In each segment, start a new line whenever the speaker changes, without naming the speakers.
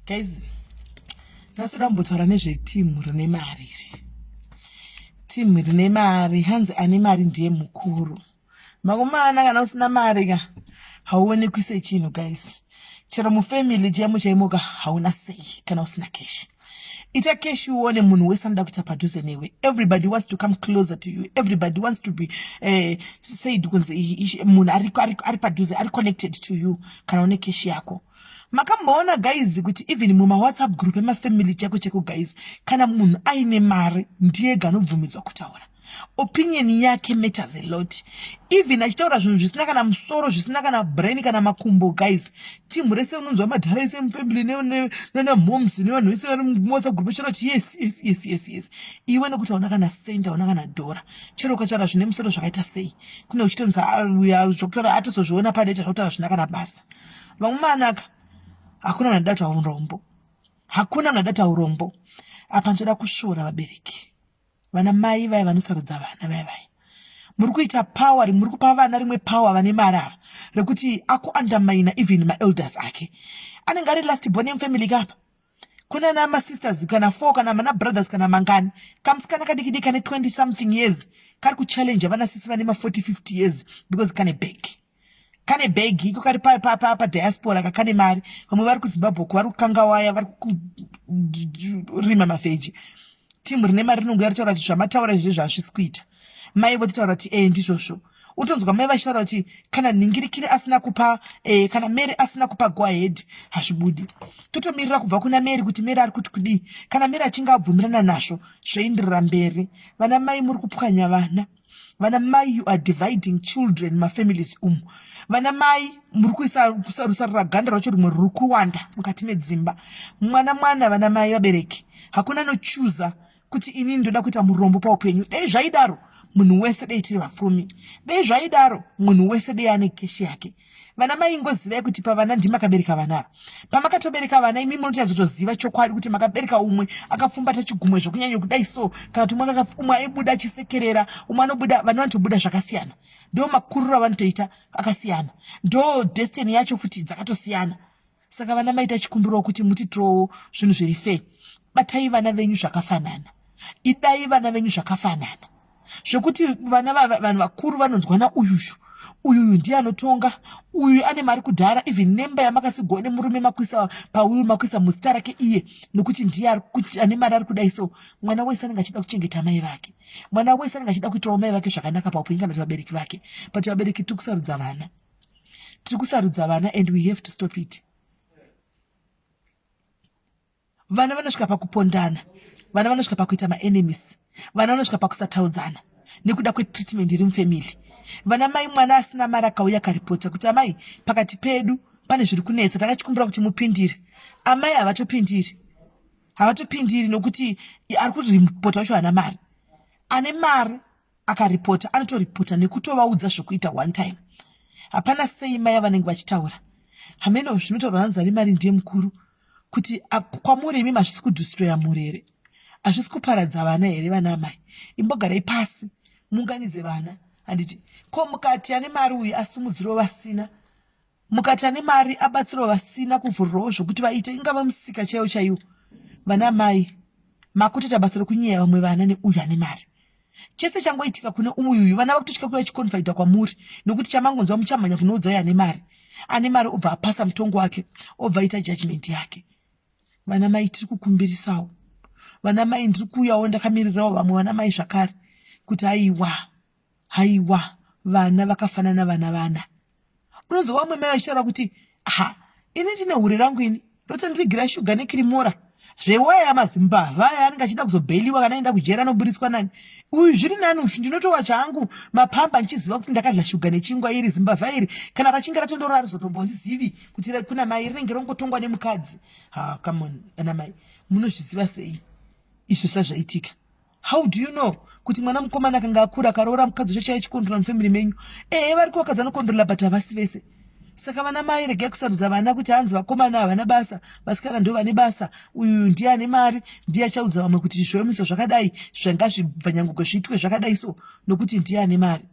Guys, nhasi toda kumbotaura nezvetimu rine mari iri. Timu rine mari, hanzi ane mari ndiye mukuru. Makomana kana usina mari ka hauonekwi sechinhu guys. Chero mufamily chaimo chaimo ka hauna sei kana usina cash. Ita cash uone munhu wese anoda kuita padhuze newe. Everybody wants to come closer to you. Everybody wants to be said kunzi munhu ari padhuze, ari connected to you kana une cash yako. Makamboona guys kuti even mumawhatsapp group emafamily chako cheko guys, kana munhu aine mari ndiyega anobvumidzwa kutaura. Opinion yake matters a lot. Even achitaura zvinhu zvisina kana musoro, zvisina kana brain kana makumbo guys, timu rese unonzwa madhara ese mufamily nanamoms nevanhu vese vari muwhatsapp group chero kuti yes yes yes yes yes. Iwe nekuti hauna kana cent, hauna kana dhora, chero ukataura zvine musoro zvakaita sei, kune uchitonzi zvokutaura atozozviona padeta zvokutaura zvina kana basa. Vamwe manaka hakuna munhu anoda kutaura urombo, hakuna munhu anoda kutaura urombo. Apa ndoda kusvora vabereki, vana mai vaya vanosarudza vana vaya vaya. Muri kuita power, muri kupa vana rimwe power vane mari ava rekuti akuundermine even maelders ake. Anenge ari last born yemufamily kapa kuna namasisters kana 4 kana mana brothers kana mangani, kamusikana kadiki diki kane 20 something years kari kuchallenge vana sisi vane ma40 50 years because kane bag, kane bhegi iko kari padiaspora kakane mari. Vamwe vari kuZimbabwe uko vari kukangawaya, vari kurima mavheji. Timu rine mari rinonguya ritaura kuti zvamataura izvi hazvisi kuita. Mai vototaura kuti e ndizvozvo. Utonzwa mai vachitaura kuti kana nhingirikiri asina kupa kana Mary asina kupa go ahead hazvibudi. Totomirira kubva kuna Mary kuti Mary ari kuti kudii. Kana Mary achinge abvumirana nazvo zvoenderera mberi. Vana mai muri kupwanya vana. Vana mai, you are dividing children mafamilies umu. Vana mai muri kuisa rusarura ganda rwacho rumwe ruri kuwanda mukati medzimba. Mwana mwana, vana mai vabereki, hakuna anochuza kuti inini ndoda kuita murombo paupenyu. Dei zvaidaro munhu wese dei tiri vapfumi, dei zvaidaro munhu wese dei ane keshi yake. Vana mai, ingozivai kuti pavana ndimakabereka vana ava. Pamakatobereka vana imi munotozotoziva chokwadi kuti makabereka umwe akapfumbata chigumwe zvokunyanya kudai so, kana kuti umwe aibuda achisekerera, umwe anobuda. Vana vanotobuda zvakasiyana, ndo makuriro avanotoita akasiyana, ndo destiny yacho futi dzakatosiyana. Saka vana maita chikumbirawo kuti mutitirowo zvinhu zviri fair. Batai vana venyu zvakafanana, idai vana venyu zvakafanana, zvekuti vana vanhu vakuru vanonzwana uyuyu uyuyu ndiye anotonga, uyu ane mari kudhara. Even nemba yamakasigwa nemurume makuisa pauyu, makuisa muzita rake iye nekuti ndiye ane mari ari kudai. So mwana wese anenge achida kuchengeta mai vake, mwana wese anenge achida kuitirawo mai vake zvakanaka paupenyu kana kuti vabereki vake. But vabereki tiri kusarudza vana, tiri kusarudza vana and we have to stop it. Vana vanosvika pakupondana, vana vanosvika pakuita maenemies, vana vanosvika pakusataudzana nekuda kwetreatment iri mufamily. Vana mai, mwana asina mari akauya akaripota kuti amai, pakati pedu pane zviri kunetsa, takachikumbira kuti mupindire, amai havatopindiri, havatopindiri nokuti ari kuripota wacho haana mari. Ane mari akaripota anotoripota nekutovaudza zvokuita one time. Hapana sei mai avanenge vachitaura hameno zvinotaurwa hanzi ane mari ndiye mukuru. Kuti kwamuri imi hazvisi kudestroya mhuri here? Hazvisi kuparadza vana here? Vana amai, imbogarai pasi muunganidze vana, handiti? Ko mukati ane mari uyu asumudzirewo vasina, mukati ane mari abatsirawo vasina kuvhurirawo zvokuti vaite ingava musika chaiwo chaiwo. Vana mai makutoita basa rekunyeya vamwe vana neuyu ane mari. Chese changoitika kune uyuyu, vana vakutotya kuuya chiconfida kwamuri nekuti chamangonzwa muchamhanya kunoudza uyo ane mari. Ane mari obva apasa mutongo wake, obva aita judgment yake. Vana mai, tiri kukumbirisawo. Vana mai, ndiri kuuyawo ndakamirirawo vamwe vana mai zvakare kuti aiwa, haiwa, vana vakafanana. Vana unonzwa vamwe mai vachitaura kuti ha, ini ndine hure rangu, ini rotondivigira shuga nekirimora zvewaya. Mazimbavha aya anenge achida kuzobheliwa kana aenda kujeri anoburitswa nani? Uyu zviri nani ushu, ndinotowa changu mapamba ndichiziva kuti ndakadya shuga nechingwa. Iri zimbavha iri kana rachinge ratondorora rizotombonzizivi kuti kuna mai, rinenge rongotongwa nemukadzi. Ha, come on, ana mai, munozviziva sei izvo zvazvaitika? How do you know kuti mwana mukomana akanga akura akaroora mukadzi wacho chaiye chikontrola mufamily menyu? Ehe, vari kuvakadzi anokontrola, but havasi vese. Saka vana mai, regai kusarudza vana kuti hanzi vakomana havana basa, vasikana ndo vane basa. Uyu ndiye ane mari, ndiye achaudza vamwe kuti zvoemiso zvakadai zvangazvibvanyanguke zviitwe zvakadai so nokuti ndiye ane mari.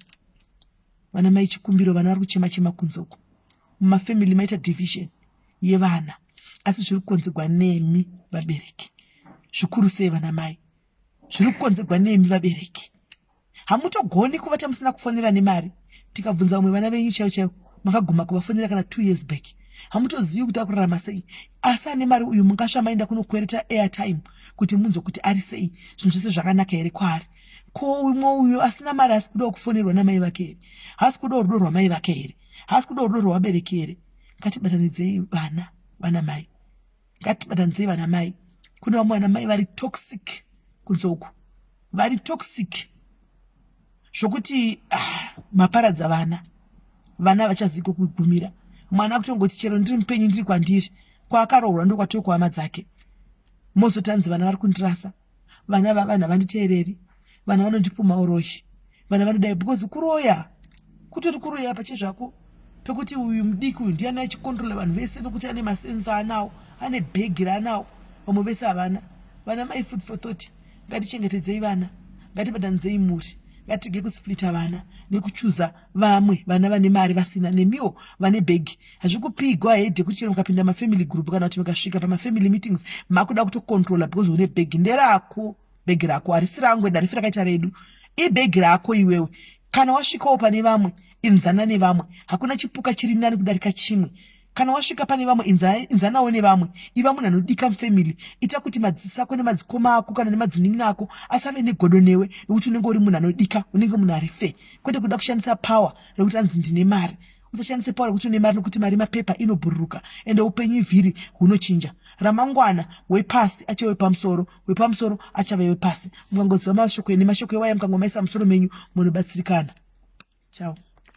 Vana mai, chikumbiro, vana vari kuchema chema kunze uko. Mumafamily maita division yevana. Asi zviri kukonzegwa nemi vabereki, zvikuru sei vana mai, zviri kukonzegwa nemi vabereki. Hamutogoni kuvata musina kufonera nemari. Tikabvunza vamwe vana venyu chaivo chaivo, makaguma kuvafonera kana 2 years back, hamutozivi kuti akurarama sei. Asi ane mari uyu mungasva maenda kunokwereta airtime kuti munzwe kuti ari sei, zvinhu zvese zvakanaka here kwaari. Ko umwe uyu asina mari asi kudawo kufonerwa namai vake here? Haasi kudawo rudo rwamai vake here? Haasi kudawo rudo rwevabereki here? Ngatibatanidzei vana, vana mai, ngatibatanidzei vana mai. Kune vamwe vana mai vari toxic kunze uku, vari toxic zvokuti maparadza vana. Vana vachazivi kwekugumira. Mwana kutongoti chero ndiri mupenyu ndiri kwandiri, kwaakaroorwa ndokwatoo kuhama dzake. Mozotanzi vana vari kundirasa, vana vana havanditeereri, vana vanondipumha uroyi, vana vanodai, because kuroya kutori kuroya pachezvako, pekuti uyu mudiki uyu ndiani achikontrola vanhu vese nokuti ane masensa anawo, ane bhegi raanawo, vamwe vese havana. Vana mai, food for thought. Ngatichengetedzei vana, ngatibatanidzei mhuri, ngatirege kusplita vana nekuchuza vamwe vana vane mari vasina, nemiwo vane bhegi. Hazvikupigwa hede kuti chero mukapinda mafamily group kana kuti mukasvika pamafamily meetings makuda kutocontrola because une bhegi. Nderako bhegi rako, harisi rangu, ende harifi rakaita redu, ibhegi rako iwewe. Kana wasvikawo pane vamwe, inzana nevamwe. Hakuna chipuka chiri nani kudarika chimwe. Kana wasvika pane vamwe, inzanawo nevamwe. Iva munhu anodika mufamily. Ita kuti madzisi ako nemadzikoma ako kana nemadzinin'ina ako asave negodo newe, nekuti unenge uri munhu anodika, unenge munhu ari fair, kwete kuda kushandisa power rekuti anzi ndine mari. Usashandise power rekuti une mari, nekuti mari mapepa, inobhururuka, ende upenyu ivhiri, hunochinja. Ramangwana wepasi achave wepamusoro, wepamusoro achave wepasi. Mukangoziva mashoko ene mashoko ewaya, mukangomaisa musoro menyu, munobatsirikana. Chao.